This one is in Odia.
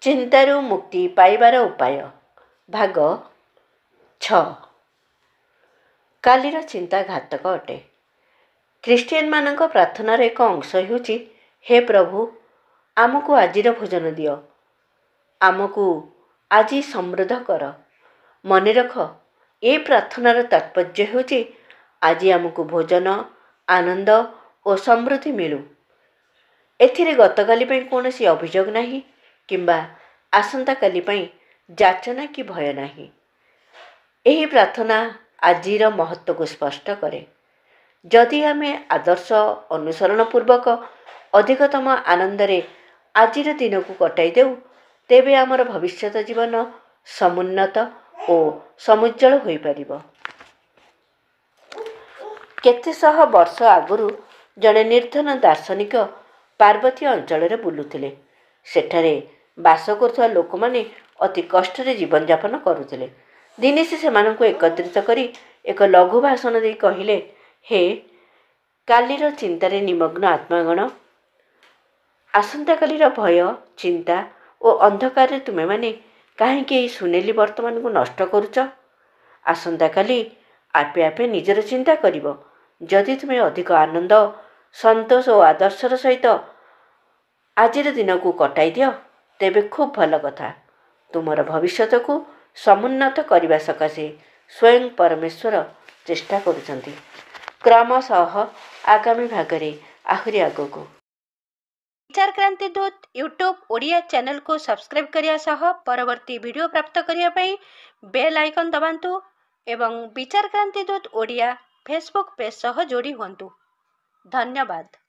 ଚିନ୍ତାରୁ ମୁକ୍ତି ପାଇବାର ଉପାୟ, ଭାଗ 6। କାଲିର ଚିନ୍ତା ଘାତକ ଅଟେ। ଖ୍ରୀଷ୍ଟିଆନମାନଙ୍କ ପ୍ରାର୍ଥନାର ଏକ ଅଂଶ ହେଉଛି, ହେ ପ୍ରଭୁ, ଆମକୁ ଆଜିର ଭୋଜନ ଦିଅ, ଆମକୁ ଆଜି ସମୃଦ୍ଧ କର। ମନେ ରଖ, ଏ ପ୍ରାର୍ଥନାର ତାତ୍ପର୍ଯ୍ୟ ହେଉଛି ଆଜି ଆମକୁ ଭୋଜନ, ଆନନ୍ଦ ଓ ସମୃଦ୍ଧି ମିଳୁ। ଏଥିରେ ଗତକାଲି ପାଇଁ କୌଣସି ଅଭିଯୋଗ ନାହିଁ କିମ୍ବା ଆସନ୍ତାକାଲି ପାଇଁ ଯାଚନା କି ଭୟ ନାହିଁ। ଏହି ପ୍ରାର୍ଥନା ଆଜିର ମହତ୍ତ୍ୱକୁ ସ୍ପଷ୍ଟ କରେ। ଯଦି ଆମେ ଆଦର୍ଶ ଅନୁସରଣ ପୂର୍ବକ ଅଧିକତମ ଆନନ୍ଦରେ ଆଜିର ଦିନକୁ କଟାଇ ଦେଉ, ତେବେ ଆମର ଭବିଷ୍ୟତ ଜୀବନ ସମୁନ୍ନତ ଓ ସମୁଜ୍ଜଳ ହୋଇପାରିବ। କେତେ ଶହ ବର୍ଷ ଆଗରୁ ଜଣେ ନିର୍ଦ୍ଧନ ଦାର୍ଶନିକ ପାର୍ବତୀୟ ଅଞ୍ଚଳରେ ବୁଲୁଥିଲେ। ସେଠାରେ ବାସ କରୁଥିବା ଲୋକମାନେ ଅତି କଷ୍ଟରେ ଜୀବନଯାପନ କରୁଥିଲେ। ଦିନେ ସେ ସେମାନଙ୍କୁ ଏକତ୍ରିତ କରି ଏକ ଲଘୁ ଭାଷଣ ଦେଇ କହିଲେ, ହେ କାଲିର ଚିନ୍ତାରେ ନିମଗ୍ନ ଆତ୍ମାଗଣ, ଆସନ୍ତାକାଲିର ଭୟ, ଚିନ୍ତା ଓ ଅନ୍ଧକାରରେ ତୁମେମାନେ କାହିଁକି ଏହି ସୁନେଲି ବର୍ତ୍ତମାନକୁ ନଷ୍ଟ କରୁଛ? ଆସନ୍ତାକାଲି ଆପେ ଆପେ ନିଜର ଚିନ୍ତା କରିବ। ଯଦି ତୁମେ ଅଧିକ ଆନନ୍ଦ, ସନ୍ତୋଷ ଓ ଆଦର୍ଶର ସହିତ ଆଜିର ଦିନକୁ କଟାଇ ଦିଅ, ତେବେ ଖୁବ୍ ଭଲ କଥା। ତୁମର ଭବିଷ୍ୟତକୁ ସମୁନ୍ନତ କରିବା ସକାଶେ ସ୍ୱୟଂ ପରମେଶ୍ୱର ଚେଷ୍ଟା କରୁଛନ୍ତି। କ୍ରମଶଃ ଆଗାମୀ ଭାଗରେ ଆହୁରି ଆଗକୁ। ବିଚାରକ୍ରାନ୍ତି ଦୂତ ୟୁଟ୍ୟୁବ୍ ଓଡ଼ିଆ ଚ୍ୟାନେଲକୁ ସବସ୍କ୍ରାଇବ୍ କରିବା ସହ ପରବର୍ତ୍ତୀ ଭିଡ଼ିଓ ପ୍ରାପ୍ତ କରିବା ପାଇଁ ବେଲ୍ ଆଇକନ୍ ଦବାନ୍ତୁ ଏବଂ ବିଚାରକ୍ରାନ୍ତି ଦୂତ ଓଡ଼ିଆ ଫେସବୁକ୍ ପେଜ୍ ସହ ଯୋଡ଼ି ହୁଅନ୍ତୁ। ଧନ୍ୟବାଦ।